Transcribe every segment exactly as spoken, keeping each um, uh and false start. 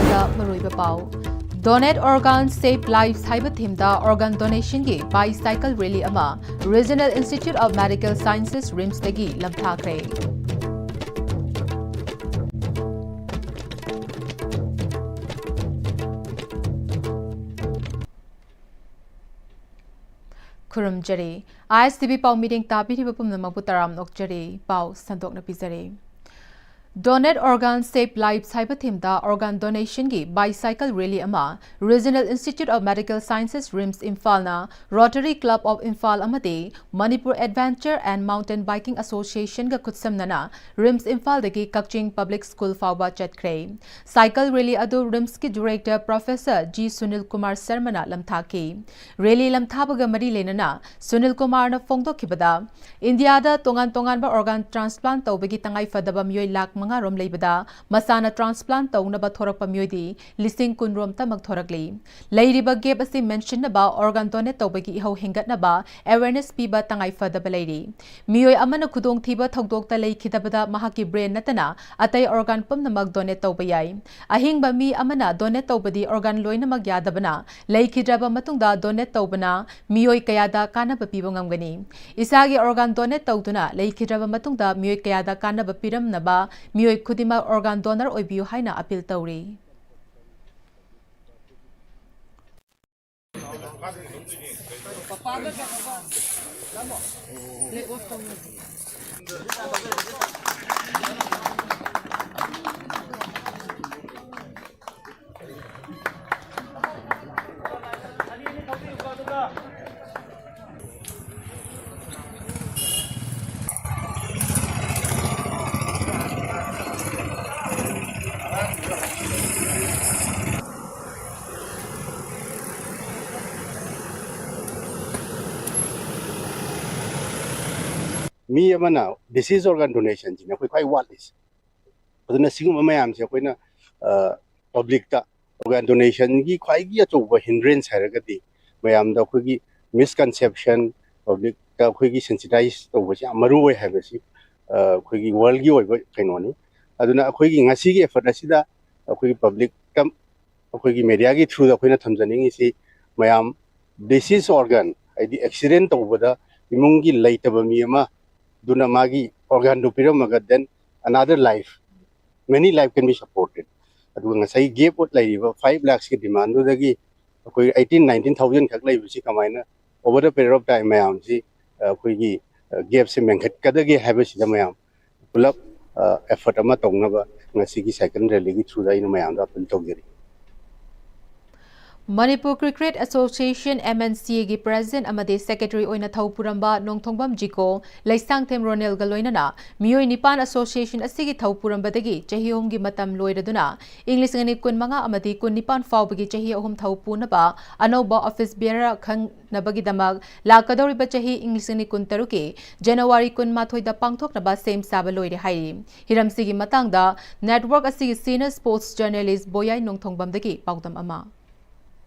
ꯃꯔꯨꯑꯣꯏꯕ ꯄꯥꯎ꯫ Donate Organ Save Lives ꯍꯥꯏꯕ themeꯗ organ donationꯒꯤ bicycle rally ꯑꯃ Regional Institute of Medical Sciences, RIMSꯇꯒꯤ ꯂꯝꯊꯥꯈ꯭ꯔꯦ꯫ ꯈꯨꯔꯨꯝꯖꯔꯤ꯫ ISTV ꯄꯥꯎ ꯃꯤꯠꯌꯦꯡ ꯇꯥꯕꯤꯔꯤꯕ ꯄꯨꯝꯅꯃꯛꯄꯨ ꯇꯔꯥꯝꯅ ꯑꯣꯛꯆꯔꯤ꯫ ꯄꯥꯎ ꯁꯟꯗꯣꯛꯅ ꯄꯤꯖꯔꯤ꯫ Donate Organ Save Lives ꯍꯥꯏꯕ themeꯗ organ donationꯒꯤ bicycle rally ꯑꯃ Regional Institute of Medical Sciences, RIMS ꯏꯝꯐꯥꯜꯅ Rotary Club of Imphal ꯑꯃꯗꯤ Manipur Adventure and Mountain Biking Associationꯒ ꯈꯨꯠꯁꯝꯅꯅ RIMS ꯏꯝꯐꯥꯜꯗꯒꯤ ꯀꯛꯆꯤꯡ Public School ꯐꯥꯎꯕ ꯆꯠꯈ꯭ꯔꯦ꯫ Cycle rally ꯑꯗꯨ RIMSꯀꯤ Director Professor G Sunil Kumar ꯁꯔꯃꯅ ꯂꯝꯊꯥꯈꯤ꯫ Rally ꯂꯝꯊꯥꯕꯒ ꯃꯔꯤ ꯂꯩꯅꯅ ꯁꯨꯅꯤꯜ ꯀꯨꯃꯥꯔꯅ ꯐꯣꯡꯗꯣꯛꯈꯤꯕꯗ, ꯏꯟꯗꯤꯌꯥꯗ ꯇꯣꯉꯥꯟ ꯇꯣꯉꯥꯟꯕ organ transplant ꯇꯧꯕꯒꯤ ꯇꯉꯥꯏꯐꯗꯕ ꯃꯤꯑꯣꯏ ꯂꯥꯈ ꯃꯉꯥ ꯔꯣꯝ ꯂꯩꯕꯗ, ꯃꯁꯥꯅ transplant ꯇꯧꯅꯕ ꯊꯣꯔꯛꯄ ꯃꯤꯑꯣꯏꯗꯤ ꯂꯤꯁꯤꯡ ꯀꯨꯟ ꯔꯣꯝꯇꯃꯛ ꯊꯣꯔꯛꯂꯤ꯫ ꯂꯩꯔꯤꯕ gap ꯑꯁꯤ ꯃꯦꯟꯁꯤꯟꯅꯕ organ donate ꯇꯧꯕꯒꯤ ꯏꯍꯧ ꯍꯦꯟꯒꯠꯅꯕ awareness ꯄꯤꯕ ꯇꯉꯥꯏꯐꯗꯕ ꯂꯩꯔꯤ꯫ ꯃꯤꯑꯣꯏ ꯑꯃꯅ ꯈꯨꯗꯣꯡꯊꯤꯕ ꯊꯧꯗꯣꯛꯇ ꯂꯩꯈꯤꯗꯕꯗ ꯃꯍꯥꯛꯀꯤ brain ꯅꯠꯇꯅ ꯑꯇꯩ organ ꯄꯨꯝꯅꯃꯛ donate ꯇꯧꯕ ꯌꯥꯏ꯫ ꯑꯍꯤꯡꯕ ꯃꯤ ꯑꯃꯅ donate ꯇꯧꯕꯗꯤ organ ꯂꯣꯏꯅꯃꯛ ꯌꯥꯗꯕꯅ, ꯂꯩꯈꯤꯗ꯭ꯔꯕ ꯃꯇꯨꯡꯗ donate ꯇꯧꯕꯅ ꯃꯤꯑꯣꯏ ꯀꯌꯥꯗ ꯀꯥꯟꯅꯕ ꯄꯤꯕ ꯉꯝꯒꯅꯤ꯫ ꯏꯁꯥꯒꯤ organ donate ꯇꯧꯗꯨꯅ ꯂꯩꯈꯤꯗ꯭ꯔꯕ ꯃꯇꯨꯡꯗ ꯃꯤꯑꯣꯏ ꯀꯌꯥꯗ ꯀꯥꯟꯅꯕ ꯄꯤꯔꯝꯅꯕ ꯃꯤꯑꯣꯏ ꯈꯨꯗꯤꯡꯃꯛ organ donor ꯑꯣꯏꯕꯤꯌꯨ ꯍꯥꯏꯅ appeal ꯇꯧꯔꯤ꯫ ꯃꯤ ꯑꯃꯅ disease organ donationꯁꯤꯅ ꯑꯩꯈꯣꯏ ꯈ꯭ꯋꯥꯏ ꯋꯥꯠꯂꯤꯁꯦ꯫ ꯑꯗꯨꯅ ꯁꯤꯒꯨꯝꯕ ꯃꯌꯥꯝꯁꯦ ꯑꯩꯈꯣꯏꯅ, ꯑ, publicꯇ organ donationꯒꯤ ꯈ꯭ꯋꯥꯏꯒꯤ ꯑꯆꯧꯕ hindrance ꯍꯥꯏꯔꯒꯗꯤ ꯃꯌꯥꯝꯗ ꯑꯩꯈꯣꯏꯒꯤ misconception, publicꯇ ꯑꯩꯈꯣꯏꯒꯤ sensitize ꯇꯧꯕꯁꯦ ꯌꯥꯝ ꯃꯔꯨ ꯑꯣꯏ ꯍꯥꯏꯕꯁꯤ, ꯑ, ꯑꯩꯈꯣꯏꯒꯤ worldꯒꯤ ꯑꯣꯏꯕ ꯀꯩꯅꯣꯅꯤ꯫ ꯑꯗꯨꯅ ꯑꯩꯈꯣꯏꯒꯤ ꯉꯁꯤꯒꯤ effort ꯑꯁꯤꯗ ꯑꯩꯈꯣꯏꯒꯤ public ꯑꯩꯈꯣꯏꯒꯤ ꯃꯦꯗꯤꯌꯥꯒꯤ ꯊ꯭ꯔꯨꯗ ꯑꯩꯈꯣꯏꯅ ꯊꯝꯖꯅꯤꯡꯉꯤꯁꯤ, ꯃꯌꯥꯝ ꯗꯤꯁꯤꯁ ꯑꯣꯔꯒꯥꯟ, ꯍꯥꯏꯗꯤ ꯑꯦꯛꯁꯤꯗꯦꯟ ꯇꯧꯕꯗ ꯏꯃꯨꯡꯒꯤ ꯂꯩꯇꯕ ꯃꯤ ꯑꯃ ꯑꯗꯨꯅ ꯃꯥꯒꯤ ꯑꯣꯔꯒꯥꯟꯗꯨ ꯄꯤꯔꯝꯃꯒ, then another life, many life can be supported. ꯑꯗꯨꯒ ꯉꯁꯥꯏ ꯒꯦꯞ ꯂꯩꯔꯤꯕ ꯐꯥꯏꯚ ꯂꯥꯛꯁꯀꯤ ꯗꯤꯃꯥꯟꯗꯨꯗꯒꯤ ꯑꯩꯈꯣꯏ ꯑꯩꯠꯇꯤꯟ ꯅꯥꯏꯟꯇꯤꯟ ꯊꯥꯎꯖꯟ ꯈꯛ ꯂꯩꯕꯁꯤ ꯀꯃꯥꯏꯅ over the period of time ꯃꯌꯥꯝꯁꯤ ꯑꯩꯈꯣꯏꯒꯤ ꯒꯦꯞꯁꯦ ꯃꯦꯟꯈꯠꯀꯗꯒꯦ ꯍꯥꯏꯕꯁꯤꯗ ꯃꯌꯥꯝ ꯄꯨꯂꯞ ꯑꯦꯐꯔꯠ ꯑꯃ ꯇꯧꯅꯕ ꯉꯁꯤꯒꯤ ꯁꯥꯏꯀꯜ ꯔꯦꯂꯤꯒꯤ ꯊ꯭ꯔꯨꯗ ꯑꯩꯅ ꯃꯌꯥꯝꯗ ꯑꯄꯤꯜ ꯇꯧꯖꯔꯤ꯫ Manipur cricket association, M N C ꯑꯦꯒꯤ ꯄ꯭ꯔꯦꯁꯤꯗꯦꯟꯠ ꯑꯃꯗꯤ ꯁꯦꯀ꯭ꯔꯦꯇꯔꯤ ꯑꯣꯏꯅ ꯊꯧ ꯄꯨꯔꯝꯕ ꯅꯣꯡꯊꯣꯡꯕꯝ ꯖꯤꯀꯣ, ꯂꯩꯁꯥꯡꯊꯦꯝ ꯔꯣꯅꯦꯜꯒ ꯂꯣꯏꯅꯅ ꯃꯤꯑꯣꯏ ꯅꯤꯄꯥꯟ ꯑꯦꯁꯣꯁꯤꯌꯦꯁꯟ ꯑꯁꯤꯒꯤ ꯊꯧ ꯄꯨꯔꯝꯕꯗꯒꯤ ꯆꯍꯤ ꯑꯍꯨꯝꯒꯤ ꯃꯇꯝ ꯂꯣꯏꯔꯗꯨꯅ ꯏꯪ ꯂꯤꯁꯤꯡ ꯑꯅꯤ ꯀꯨꯟꯃꯉꯥ ꯑꯃꯗꯤ ꯀꯨꯟꯅꯤꯄꯥꯟ ꯐꯥꯎꯕꯒꯤ ꯆꯍꯤ ꯑꯍꯨꯝ ꯊꯧ ꯄꯨꯅꯕ ꯑꯅꯧꯕ ꯑꯣꯐꯤꯁ ꯕꯤꯌꯔ ꯈꯟꯅꯕꯒꯤꯗꯃꯛ ꯂꯥꯛꯀꯗꯧꯔꯤꯕ ꯆꯍꯤ ꯏꯪ ꯂꯤꯁꯤꯡ ꯑꯅꯤ ꯀꯨꯟꯇꯔꯨꯛꯀꯤ ꯖꯅꯋꯥꯔꯤ ꯀꯨꯟꯃꯥꯊꯣꯏꯗ ꯄꯥꯡꯊꯣꯛꯅꯕ ꯁꯦꯝ ꯁꯥꯕ ꯂꯣꯏꯔꯦ ꯍꯥꯏꯔꯤ꯫ ꯍꯤꯔꯝꯁꯤꯒꯤ ꯃꯇꯥꯡꯗ ꯅꯦꯠꯋꯥꯔꯛ ꯑꯁꯤꯒꯤ ꯁꯤꯅꯤꯌꯔ ꯁ꯭ꯄꯣꯔꯠꯁ ꯖꯔꯅꯦꯂꯤꯁ ꯕꯣꯌꯥꯏ ꯅꯣꯡꯊꯣꯡꯕꯝꯗꯒꯤ ꯄꯥꯎꯗꯝ ꯑꯃ꯫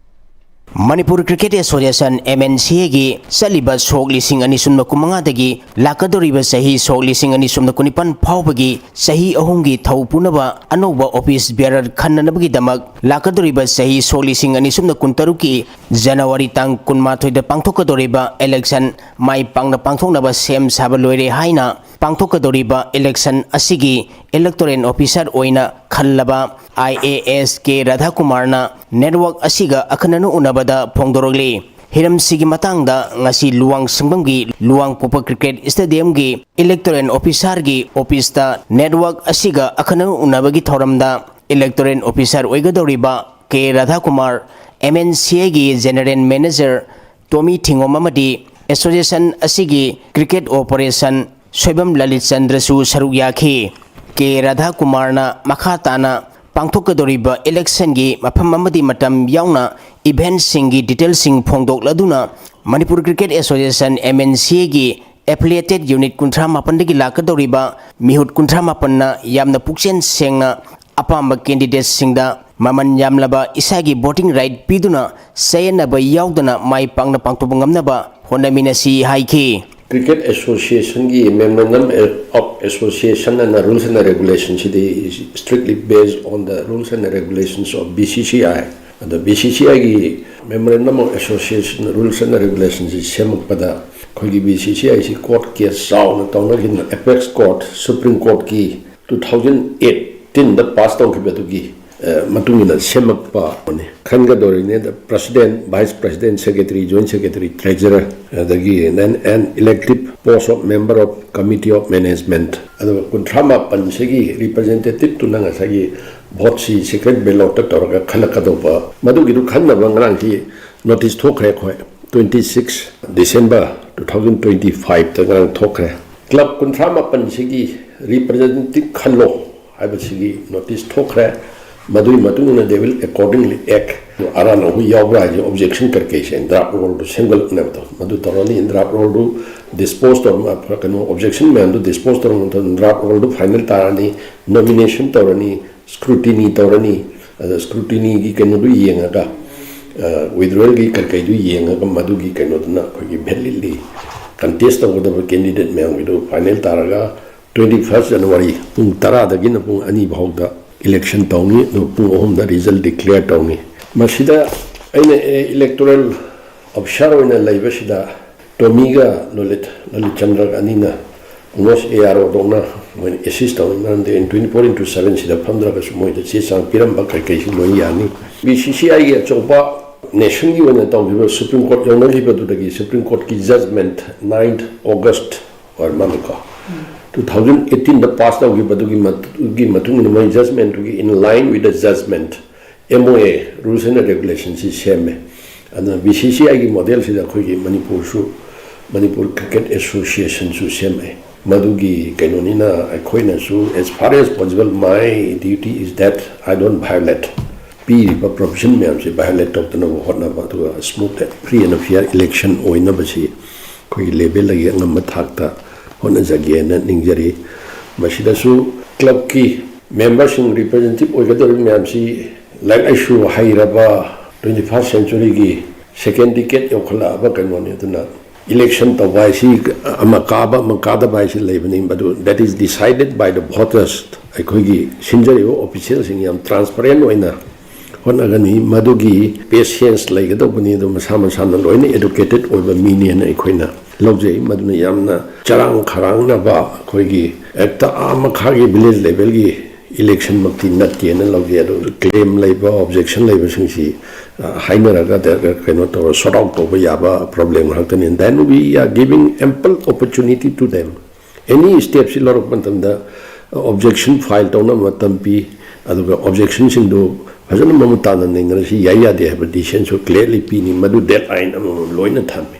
Manipur cricket association, M N C ꯑꯦꯒꯤ ꯆꯠꯂꯤꯕ ꯁꯣꯛ ꯂꯤꯁꯤꯡ ꯑꯅꯤ ꯁꯨꯞꯅ ꯀꯨꯟꯃꯉꯥꯗꯒꯤ ꯂꯥꯛꯀꯗꯧꯔꯤꯕ ꯆꯍꯤ ꯁꯣꯛ ꯂꯤꯁꯤꯡ ꯑꯅꯤ ꯁꯨꯞꯅ ꯀꯨꯟꯅꯤꯄꯥꯟ ꯐꯥꯎꯕꯒꯤ ꯆꯍꯤ ꯑꯍꯨꯝꯒꯤ ꯊꯧ ꯄꯨꯅꯕ ꯑꯅꯧꯕ ꯑꯣꯐꯤꯁ ꯕꯤꯌꯔ ꯈꯟꯅꯅꯕꯒꯤꯗꯃꯛ ꯂꯥꯛꯀꯗꯧꯔꯤꯕ ꯆꯍꯤ ꯁꯣꯛ ꯂꯤꯁꯤꯡ ꯑꯅꯤ ꯁꯨꯞꯅ ꯀꯨꯟꯇꯔꯨꯛꯀꯤ ꯖꯅꯋꯥꯔꯤ ꯇꯥꯡ ꯀꯨꯟꯃꯥꯊꯣꯏꯗ ꯄꯥꯡꯊꯣꯛꯀꯗꯧꯔꯤꯕ ꯏꯂꯦꯛꯁꯟ ꯃꯥꯏ ꯄꯥꯛꯅ ꯄꯥꯡꯊꯣꯛꯅꯕ ꯁꯦꯝ ꯁꯥꯕ ꯂꯣꯏꯔꯦ ꯍꯥꯏꯅ ꯄꯥꯡꯊꯣꯛꯀꯗꯧꯔꯤꯕ ꯏꯂꯦꯛꯁꯟ ꯑꯁꯤꯒꯤ ꯏꯂꯦꯛꯇꯣꯔꯦꯜ ꯑꯣꯐꯤꯁꯥꯔ ꯑꯣꯏꯅ ꯈꯜꯂꯕ I A S K ꯔꯥꯙꯥꯀꯨꯃꯥꯔꯅ network ꯑꯁꯤꯒ ꯑꯈꯟꯅꯅ ꯎꯅꯕꯗ ꯐꯣꯡꯗꯣꯔꯛꯂꯤ꯫ ꯍꯤꯔꯝꯁꯤꯒꯤ ꯃꯇꯥꯡꯗ ꯉꯁꯤ ꯂꯨꯋꯥꯡꯁꯪꯕꯝꯒꯤ ꯂꯨꯋꯥꯡꯄꯣꯛꯄ ꯀ꯭ꯔꯤꯀꯦꯠ ꯁ꯭ꯇꯦꯗꯤꯌꯝꯒꯤ ꯏꯂꯦꯛꯇꯣꯔꯦꯜ ꯑꯣꯐꯤꯁꯥꯔꯒꯤ ꯑꯣꯐꯤꯁꯇ ꯅꯦꯠꯋꯥꯔꯛ ꯑꯁꯤꯒ ꯑꯈꯟꯅꯅ ꯎꯅꯕꯒꯤ ꯊꯧꯔꯝꯗ ꯏꯂꯦꯛꯇꯣꯔꯦꯜ ꯑꯣꯐꯤꯁꯥꯔ ꯑꯣꯏꯒꯗꯧꯔꯤꯕ ꯀꯦ ꯔꯥꯙꯥꯀꯨꯃꯥꯔ, ꯑꯦꯝ ꯑꯦꯟ ꯁꯤ ꯑꯦꯒꯤ ꯖꯦꯅꯔꯦꯜ ꯃꯦꯅꯦꯖꯔ ꯇꯣꯃꯤ ꯊꯤꯉꯣꯝ ꯑꯃꯗꯤ ꯑꯦꯁꯣꯁꯤꯌꯦꯁꯟ ꯑꯁꯤꯒꯤ ꯀ꯭ꯔꯤꯀꯦꯠ ꯑꯣꯄꯔꯦꯁꯟ ꯁꯣꯏꯕꯝ ꯂꯂꯤꯠ ꯆꯟꯗ꯭ꯔꯁꯨ ꯁꯔꯨꯛ ꯌꯥꯈꯤ꯫ ꯀꯦ ꯔꯥꯙꯥꯀꯨꯃꯥꯔꯅ ꯃꯈꯥ ꯇꯥꯅ ꯄꯥꯡꯊꯣꯛꯀꯗꯧꯔꯤꯕ ꯏꯂꯦꯛꯁꯟꯒꯤ ꯃꯐꯝ ꯑꯃꯗꯤ ꯃꯇꯝ ꯌꯥꯎꯅ ꯏꯚꯦꯟꯠꯁꯤꯡꯒꯤ ꯗꯤꯇꯦꯜꯁꯤꯡ ꯐꯣꯡꯗꯣꯛꯂꯗꯨꯅ Manipur cricket association, M N C ꯑꯦꯒꯤ ꯑꯦꯐꯤꯂꯤꯌꯦꯇꯦꯗ ꯌꯨꯅꯤꯠ ꯀꯨꯟꯊ꯭ꯔꯥ ꯃꯥꯄꯟꯗꯒꯤ ꯂꯥꯛꯀꯗꯧꯔꯤꯕ ꯃꯤꯍꯨꯠ ꯀꯨꯟꯊ꯭ꯔꯥ ꯃꯥꯄꯟꯅ ꯌꯥꯝꯅ ꯄꯨꯛꯆꯦꯜ ꯁꯦꯡꯅ ꯑꯄꯥꯝꯕ ꯀꯦꯟꯗꯤꯗꯦꯠꯁꯤꯡꯗ ꯃꯃꯜ ꯌꯥꯝꯂꯕ ꯏꯁꯥꯒꯤ ꯚꯣꯇꯤꯡ ꯔꯥꯏꯠ ꯄꯤꯗꯨꯅ ꯆꯌꯦꯠꯅꯕ ꯌꯥꯎꯗꯅ ꯃꯥꯏ ꯄꯥꯛꯅ ꯄꯥꯡꯊꯣꯛꯄ ꯉꯝꯅꯕ ꯍꯣꯠꯅꯃꯤꯟꯅꯁꯤ ꯍꯥꯏꯈꯤ꯫ Cricket Associationꯒꯤ Memorandum of Association and Rules and Regulations CD strictly based on the rules and regulations of B C C I꯫ ꯑꯗꯣ B C C Iꯒꯤ Memorandum of Association Rules and Regulations ꯁꯤ ꯁꯦꯝꯃꯛꯄꯗ ꯑꯩꯈꯣꯏꯒꯤ B C C I ꯁꯤ court case ꯆꯥꯎꯅ ꯇꯧꯅꯈꯤꯗꯅ Apex Court, Supreme Courtꯀꯤ two thousand eighteenꯗ pass ꯇꯧꯈꯤꯕꯗꯨꯒꯤ, ꯑ, ꯃꯇꯨꯡ ꯏꯟꯅ ꯁꯦꯝꯃꯛꯄꯅꯤ꯫ ꯈꯟꯒꯗꯧꯔꯤꯅꯦ꯫ The President, Vice President, Secretary, Joint Secretary, Treasurer, ꯑꯗꯒꯤ then an elective post of member of Committee of Management꯫ ꯑꯗꯨꯒ ꯀꯨꯟꯊ꯭ꯔꯥ ꯃꯥꯄꯟꯁꯤꯒꯤ representative ꯇꯨꯅ ꯉꯁꯥꯏꯒꯤ vote ꯁꯤ secret ballot ꯇ ꯇꯧꯔꯒ ꯈꯜꯂꯛꯀꯗꯧꯕ, ꯃꯗꯨꯒꯤꯗꯨ ꯈꯟꯅꯕ ꯉꯔꯥꯡꯁꯤ notice ꯊꯣꯛꯈ꯭ꯔꯦ ꯑꯩꯈꯣꯏ꯫ Twenty six December two thousand twenty five ꯇ ꯉꯔꯥꯡ ꯊꯣꯛꯈ꯭ꯔꯦ꯫ Club ꯀꯨꯟꯊ꯭ꯔꯥ ꯃꯥꯄꯟꯁꯤꯒꯤ representative ꯈꯜꯂꯣ ꯍꯥꯏꯕꯁꯤꯒꯤ notice ꯊꯣꯛꯈ꯭ꯔꯦ꯫ ꯃꯗꯨꯒꯤ ꯃꯇꯨꯡ ꯏꯟꯅ they will accordingly act꯫ ꯑꯔꯥꯟ ꯑꯍꯣꯏ ꯌꯥꯎꯕ꯭ꯔꯥ ꯍꯥꯏꯁꯦ objection ꯀꯔꯤ ꯀꯩꯁꯦ draft roll ꯗꯨ ꯁꯦꯝꯒꯠꯂꯛꯅꯕꯗꯣ ꯃꯗꯨ ꯇꯧꯔꯅꯤ꯫ Draft roll ꯗꯨ dispose ꯇꯧꯔ, ꯀꯩꯅꯣ, objection ꯃꯌꯥꯝꯗꯨ dispose ꯇꯧꯔꯕ ꯃꯇꯨꯡꯗ draft roll ꯗꯨ final ꯇꯥꯔꯅꯤ, nomination ꯇꯧꯔꯅꯤ, scrutiny ꯇꯧꯔꯅꯤ꯫ ꯑꯗ scrutiny ꯒꯤ ꯀꯩꯅꯣꯗꯨ ꯌꯦꯡꯉꯒ, ꯑ, withdrawal ꯒꯤ ꯀꯔꯤ ꯀꯩꯗꯨ ꯌꯦꯡꯉꯒ ꯃꯗꯨꯒꯤ ꯀꯩꯅꯣꯗꯨꯅ ꯑꯩꯈꯣꯏꯒꯤ validly contest ꯇꯧꯒꯗꯕ candidate ꯃꯌꯥꯝꯒꯤꯗꯨ final ꯇꯥꯔꯒ twenty first January ꯄꯨꯡ ꯇꯔꯥꯗꯒꯤꯅ ꯄꯨꯡ ꯑꯅꯤ ꯐꯥꯎꯗ election ꯇꯧꯅꯤ꯫ ꯑꯗꯨ ꯄꯨꯡ ꯑꯍꯨꯝꯗ result declare ꯇꯧꯅꯤ꯫ ꯃꯁꯤꯗ ꯑꯩꯅ, ꯑꯦ, electoral officer ꯑꯣꯏꯅ ꯂꯩꯕꯁꯤꯗ ꯇꯣꯃꯤꯒ ꯂꯂꯤꯠ, ꯂꯂꯤꯠ ꯆꯟꯗ꯭ꯔꯒ ꯑꯅꯤꯅ almost A R O ꯗꯧꯅ ꯃꯣꯏꯅ assist ꯇꯧꯅꯤ꯫ ꯃꯔꯝꯗꯤ twenty four into seven ꯁꯤꯗ ꯐꯝꯗ꯭ꯔꯒꯁꯨ ꯃꯣꯏꯗ ꯆꯦ ꯆꯥꯡ ꯄꯤꯔꯝꯕ ꯀꯩꯀꯩꯁꯨ ꯂꯣꯏ ꯌꯥꯅꯤ꯫ B C C I ꯒꯤ ꯑꯆꯧꯕ nation ꯒꯤ ꯑꯣꯏꯅ ꯇꯧꯈꯤꯕ Supreme Court ꯌꯧꯅꯈꯤꯕꯗꯨꯗꯒꯤ Supreme Court ꯀꯤ judgment ninth August ꯑꯣꯏꯔ ꯃꯥꯜꯂꯦꯀꯣ, two thousand eighteen ꯗ pass ꯇꯧꯈꯤꯕꯗꯨꯒꯤ ꯃꯇꯨꯡ ꯏꯟꯅ ꯃꯣꯏ judgment ꯇꯨꯒꯤ in line with the judgment M O A, rules and regulation ꯁꯤ ꯁꯦꯝꯃꯦ꯫ ꯑꯗꯨꯅ B C C I ꯒꯤ model ꯁꯤꯗ ꯑꯩꯈꯣꯏꯒꯤ ꯃꯅꯤꯄꯨꯔꯁꯨ, ꯃꯅꯤꯄꯨꯔ Cricket Association ꯁꯨ ꯁꯦꯝꯃꯦ꯫ ꯃꯗꯨꯒꯤ ꯀꯩꯅꯣꯅꯤꯅ ꯑꯩꯈꯣꯏꯅꯁꯨ, as far as possible, my duty is that I don't violate꯫ ꯄꯤꯔꯤꯕ provision ꯃꯌꯥꯝꯁꯦ violate ꯇꯧꯗꯅꯕ ꯍꯣꯠꯅꯕ, ꯑꯗꯨꯒ smooth, free and fair election ꯑꯣꯏꯅꯕꯁꯤ ꯑꯩꯈꯣꯏꯒꯤ level ꯗꯒꯤ ꯑꯉꯝꯕ ꯊꯥꯛꯇ ꯍꯣꯠꯅꯖꯒꯦꯅ ꯅꯤꯡꯖꯔꯤ꯫ ꯃꯁꯤꯗꯁꯨ club ꯀꯤ member ꯁꯤꯡ representative ꯑꯣꯏꯒꯗꯧꯔꯤꯕ ꯃꯌꯥꯝꯁꯤ ꯂꯥꯏꯔꯤꯛ ꯂꯥꯏꯁꯨ ꯍꯩꯔꯕ twenty first century ꯒꯤ second decade ꯌꯧꯈꯠꯂꯛꯑꯕ ꯀꯩꯅꯣꯅꯤ꯫ ꯑꯗꯨꯅ Election ꯇꯧꯕ ꯍꯥꯏꯁꯤ ꯑꯃ ꯀꯥꯕ ꯑꯃ ꯀꯥꯗꯕ ꯍꯥꯏꯁꯤ ꯂꯩꯕꯅꯤ, ꯃꯗꯨ that is decided by the voters꯫ ꯑꯩꯈꯣꯏꯒꯤ ꯁꯤꯟꯖꯔꯤꯕ officialꯁꯤꯡ ꯌꯥꯝ transparent ꯑꯣꯏꯅ ꯍꯣꯠꯅꯒꯅꯤ꯫ ꯃꯗꯨꯒꯤ patience ꯂꯩꯒꯗꯧꯕꯅꯤ꯫ ꯑꯗꯨ ꯃꯁꯥ ꯃꯁꯥꯅ ꯂꯣꯏꯅ educated ꯑꯣꯏꯕ ꯃꯤꯅꯦꯅ ꯑꯩꯈꯣꯏꯅ ꯂꯧꯖꯩ꯫ ꯃꯗꯨꯅ ꯌꯥꯝꯅ ꯆꯔꯥꯡ ꯈꯔꯥꯡꯅꯕ, ꯑꯩꯈꯣꯏꯒꯤ ꯍꯦꯛꯇ ꯑꯥ ꯃꯈꯥꯒꯤ village levelꯒꯤ election ꯃꯛꯇꯤ ꯅꯠꯇꯦꯅ ꯂꯧꯖꯩ꯫ ꯑꯗꯨ claim ꯂꯩꯕ, objection ꯂꯩꯕꯁꯤꯡꯁꯤ, ꯑ, ꯍꯥꯏꯅꯔꯒ ꯗ-, ꯀꯩꯅꯣ ꯇꯧꯔ sort out ꯇꯧꯕ ꯌꯥꯕ problem ꯉꯥꯛꯇꯅꯤ꯫ Then we are giving ample opportunity to them꯫ Any stepꯁꯤ ꯂꯧꯔꯛꯄ ꯃꯇꯝꯗ objection file ꯇꯧꯅꯕ ꯃꯇꯝ ꯄꯤ, ꯑꯗꯨꯒ objectionꯁꯤꯡꯗꯨ ꯐꯖꯅ ꯃꯃꯨꯠ ꯇꯥꯅ ꯅꯩꯅꯔꯁꯤ, ꯌꯥꯏ ꯌꯥꯗꯦ ꯍꯥꯏꯕ decisionꯁꯨ clearly ꯄꯤꯅꯤ꯫ ꯃꯗꯨ deadline ꯑꯃꯃꯝ ꯂꯣꯏꯅ ꯊꯝꯃꯤ꯫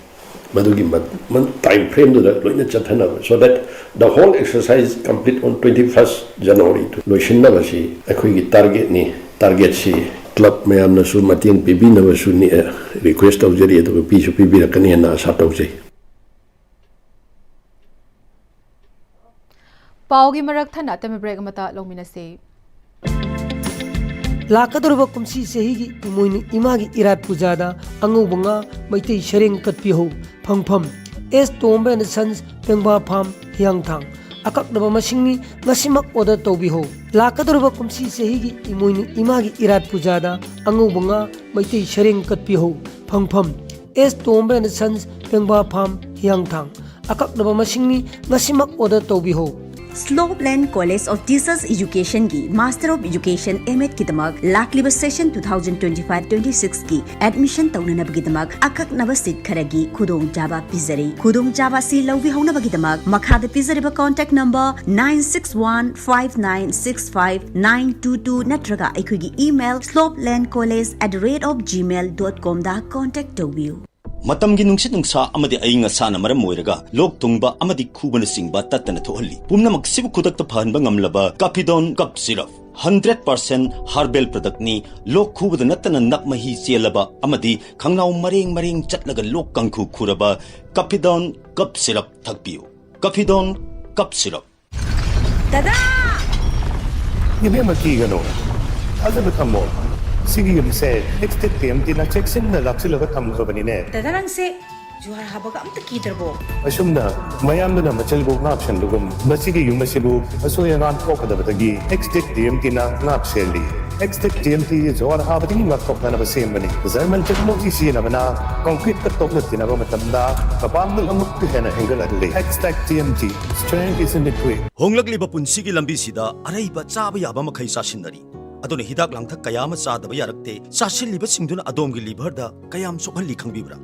ꯃꯗꯨꯒꯤ ꯃ-, ꯃ-, time frameꯗꯨꯗ ꯂꯣꯏꯅ ꯆꯠꯊꯅꯕ, so that the whole exercise complete on twenty first January ꯗꯨ ꯂꯣꯏꯁꯤꯟꯅꯕꯁꯤ ꯑꯩꯈꯣꯏꯒꯤ targetꯅꯤ꯫ Targetꯁꯤ club ꯃꯌꯥꯝꯅꯁꯨ ꯃꯇꯦꯡ ꯄꯤꯕꯤꯅꯕꯁꯨ ꯅꯤ-, request ꯇꯧꯖꯔꯤ, ꯑꯗꯨꯒ ꯄꯤꯁꯨ ꯄꯤꯕꯤꯔꯛꯀꯅꯤ ꯍꯥꯏꯅ ꯑꯁꯥ ꯇꯧꯖꯩ꯫ ꯄꯥꯎꯒꯤ ꯃꯔꯛ ꯊꯠꯅ ꯑꯇꯦꯟꯕ break ꯑꯃꯇ ꯂꯧꯃꯤꯟꯅꯁꯤ꯫ ꯂꯥꯛꯀꯗꯧꯔꯤꯕ ꯀꯨꯝꯁꯤ ꯆꯍꯤꯒꯤ ꯏꯃꯣꯏꯅꯨ ꯏꯃꯥꯒꯤ ꯏꯔꯥꯠ ꯄꯨꯖꯥꯗ ꯑꯉꯧꯕ ꯉꯥ, ꯃꯩꯇꯩ ꯁꯔꯦꯡ ꯀꯠꯄꯤꯍꯧ꯫ ꯐꯪꯐꯝ: ꯑꯦꯁ ꯇꯣꯝꯕ and Sons, ꯄꯦꯡꯕꯥ ꯐꯥꯝ, ꯍꯤꯌꯥꯡꯊꯥꯡ꯫ ꯑꯀꯛꯅꯕ ꯃꯁꯤꯡꯅꯤ, ꯉꯁꯤꯃꯛ order ꯇꯧꯕꯤꯍꯧ꯫ ꯂꯥꯛꯀꯗꯧꯔꯤꯕ ꯀꯨꯝꯁꯤ ꯆꯍꯤꯒꯤ ꯏꯃꯣꯏꯅꯨ ꯏꯃꯥꯒꯤ ꯏꯔꯥꯠ ꯄꯨꯖꯥꯗ ꯑꯉꯧꯕ ꯉꯥ, ꯃꯩꯇꯩ ꯁꯔꯦꯡ ꯀꯠꯄꯤꯍꯧ꯫ ꯐꯪꯐꯝ: ꯑꯦꯁ ꯇꯣꯝꯕ and Sons, ꯄꯦꯡꯕꯥ ꯐꯥꯝ, ꯍꯤꯌꯥꯡꯊꯥꯡ꯫ ꯑꯀꯛꯅꯕ ꯃꯁꯤꯡꯅꯤ, ꯉꯁꯤꯃꯛ order ꯇꯧꯕꯤꯍꯧ꯫ Slopeland College of Teachers Educationꯒꯤ Master of Education M.Ed ꯀꯤꯗꯃꯛ ꯂꯥꯛꯂꯤꯕ session two thousand twenty five twenty sixꯀꯤ admission ꯇꯧꯅꯅꯕꯒꯤꯗꯃꯛ ꯑꯀꯛꯅꯕ seat ꯈꯔꯒꯤ ꯈꯨꯗꯣꯡꯆꯥꯕ ꯄꯤꯖꯔꯤ꯫ ꯈꯨꯗꯣꯡꯆꯥꯕ ꯑꯁꯤ ꯂꯧꯕꯤꯍꯧꯅꯕꯒꯤꯗꯃꯛ ꯃꯈꯥꯗ ꯄꯤꯖꯔꯤꯕ contact number nine six one five nine six five nine two two ꯅꯠꯇ꯭ꯔꯒ ꯑꯩꯈꯣꯏꯒꯤ email slopelandcollege at the rate of gmail dot comꯗ contact ꯇꯧꯕꯤꯌꯨ꯫ ꯃꯇꯝꯒꯤ ꯅꯨꯡꯁꯤꯠ ꯅꯨꯡꯁꯥ ꯑꯃꯗꯤ ꯑꯏꯪ ꯑꯁꯥꯅ ꯃꯔꯝ ꯑꯣꯏꯔꯒ ꯂꯣꯛ ꯊꯨꯡꯕ ꯑꯃꯗꯤ ꯈꯨꯕꯅꯆꯤꯡꯕ ꯇꯠꯇꯅ ꯊꯣꯛꯍꯜꯂꯤ꯫ ꯄꯨꯝꯅꯃꯛꯁꯤꯕꯨ ꯈꯨꯗꯛꯇ ꯐꯍꯟꯕ ꯉꯝꯂꯕ Cappidone Cough Syrup, hundred percent herbal productꯅꯤ꯫ ꯂꯣꯛ ꯈꯨꯕꯗ ꯅꯠꯇꯅ ꯅꯞ ꯃꯍꯤ ꯆꯦꯜꯂꯕ ꯑꯃꯗꯤ ꯈꯪꯅꯥꯎ ꯃꯔꯦꯡ ꯃꯔꯦꯡ ꯆꯠꯂꯒ ꯂꯣꯛ ꯀꯥꯡꯈꯨ ꯈꯨꯔꯕ Cappidone Cough Syrup ꯊꯛꯄꯤꯌꯨ꯫ Cappidone Cough Syrup꯫ ꯗꯗꯥ! ꯏꯕꯦꯝꯃ, ꯀꯤꯒꯅꯨ꯫ ꯊꯥꯖꯕ ꯊꯝꯃꯣ꯫ ꯁꯤꯒꯤ ꯌꯨꯝꯁꯦ ꯍꯦꯛꯁꯇꯦꯛ ꯇꯤ ꯑꯦꯝ ꯇꯤꯅ ꯆꯦꯛꯁꯤꯟꯅ ꯂꯥꯛꯁꯤꯜꯂꯒ ꯊꯝꯈ꯭ꯔꯕꯅꯤꯅꯦ꯫ ꯗꯗꯥ, ꯅꯪꯁꯦ ꯖꯨꯍꯥꯔ ꯍꯥꯕꯒ ꯑꯝꯇ ꯀꯤꯗ꯭ꯔꯕꯣ? ꯑꯁꯨꯝꯅ ꯃꯌꯥꯝꯗꯨꯅ ꯃꯆꯜꯕꯨ ꯉꯥꯛ ꯁꯦꯟꯕꯒꯨꯝ ꯃꯁꯤꯒꯤ ꯌꯨꯝ ꯑꯁꯤꯕꯨ ꯑꯁꯣꯏ ꯑꯉꯥꯝ ꯊꯣꯛꯀꯗꯕꯗꯒꯤ ꯑꯦꯛꯁꯇꯦꯛ ꯇꯤ ꯑꯦꯝ ꯇꯤꯅ ꯉꯥꯛ ꯁꯦꯜꯂꯤ꯫ ꯑꯦꯛꯁꯇꯦꯛ ꯇꯤ ꯑꯦꯝ ꯇꯤ ꯖꯨꯍꯥꯔ ꯍꯥꯕꯗꯒꯤ ꯉꯥꯛꯊꯣꯛꯅꯅꯕ ꯁꯦꯝꯕꯅꯤ꯫ ꯖꯔꯃꯟ ꯇꯦꯛꯅꯣꯂꯣꯖꯤ ꯁꯤꯖꯤꯟꯅꯕꯅ ꯀꯪꯀ꯭ꯔꯤꯠꯀ ꯇꯣꯛꯅ ꯇꯤꯟꯅꯕ ꯃꯇꯝꯗ ꯃꯄꯥꯡꯒꯜ ꯑꯃꯨꯛꯀ ꯍꯦꯟꯅ ꯍꯦꯟꯒꯠꯍꯜꯂꯤ꯫ Extech T M T, strength is in the grit. ꯍꯣꯡꯂꯛꯂꯤꯕ ꯄꯨꯟꯁꯤꯒꯤ ꯂꯝꯕꯤꯁꯤꯗ ꯑꯔꯩꯕ ꯆꯥꯕ ꯌꯥꯕ ꯃꯈꯩ ꯆꯥꯁꯤꯟꯅꯔꯤ꯫ ꯑꯗꯨꯅ ꯍꯤꯗꯥꯛ ꯂꯥꯡꯊꯛ ꯀꯌꯥ ꯑꯃ ꯆꯥꯗꯕ ꯌꯥꯔꯛꯇꯦ꯫ ꯆꯥꯁꯤꯜꯂꯤꯕꯁꯤꯡꯗꯨꯅ ꯑꯗꯣꯝꯒꯤ ꯂꯤꯚꯔꯗ ꯀꯌꯥꯝ ꯁꯣꯛꯍꯜꯂꯤ ꯈꯪꯕꯤꯕ꯭ꯔꯥ?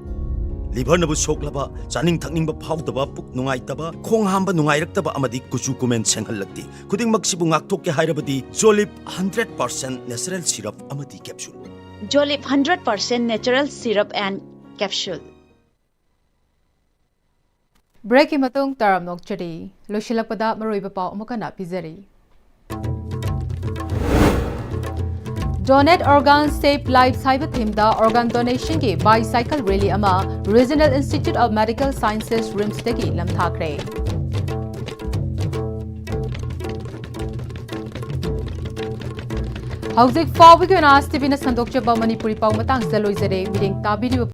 ꯂꯤꯚꯔꯅꯕꯨ ꯁꯣꯛꯂꯕ, ꯆꯥꯅꯤꯡ ꯊꯛꯅꯤꯡꯕ ꯐꯥꯎꯗꯕ, ꯄꯨꯛ ꯅꯨꯡꯉꯥꯏꯇꯕ, ꯈꯣꯡ ꯍꯥꯝꯕ ꯅꯨꯡꯉꯥꯏꯔꯛꯇꯕ ꯑꯃꯗꯤ ꯀꯨꯆꯨ ꯀꯨꯃꯦꯟ ꯁꯦꯡꯍꯜꯂꯛꯇꯦ꯫ ꯈꯨꯗꯤꯡꯃꯛꯁꯤꯕꯨ ꯉꯥꯛꯊꯣꯛꯀꯦ ꯍꯥꯏꯔꯕꯗꯤ ꯖꯣꯂꯤꯞ ꯍꯟꯗ꯭ꯔꯦꯠ ꯄꯥꯔꯁꯦꯟ ꯅꯦꯆꯔꯦꯜ ꯁꯤꯔꯞ ꯑꯃꯗꯤ capsule. Jolip hundred percent natural syrup and capsule. ꯕ꯭ꯔꯦꯛꯀꯤ ꯃꯇꯨꯡ ꯇꯥꯔꯝ ꯅꯣꯛꯆꯔꯤ꯫ ꯂꯣꯏꯁꯤꯜꯂꯛꯄꯗ ꯃꯔꯨꯑꯣꯏꯕ ꯄꯥꯎ ꯑꯃꯨꯛ ꯍꯟꯅ ꯄꯤꯖꯔꯤ꯫ Donate Organ Save Lives ꯍꯥꯏꯕ ꯊꯤꯝꯗ ꯑꯣꯔꯒꯥꯟ ꯗꯣꯅꯦꯁꯟꯒꯤ ꯕꯥꯏꯁꯥꯏꯀꯜ ꯔꯦꯂꯤ ꯑꯃ Regional Institute of Medical Sciences, ꯔꯤꯝꯁꯇꯒꯤ ꯂꯝꯊꯥꯈ꯭ꯔꯦ꯫ ꯍꯧꯖꯤꯛ ꯐꯥꯎꯕꯒꯤ ꯑꯣꯏꯅ ꯑꯥꯁ ꯇꯤꯚꯤꯅ ꯁꯟꯗꯣꯛꯆꯕ ꯃꯅꯤꯄꯨꯔꯤ ꯄꯥꯎ ꯃꯇꯥꯡꯁꯤꯗ ꯂꯣꯏꯖꯔꯦ꯫ ꯃꯤꯠꯌꯦꯡ ꯇꯥꯕꯤꯔꯤꯕ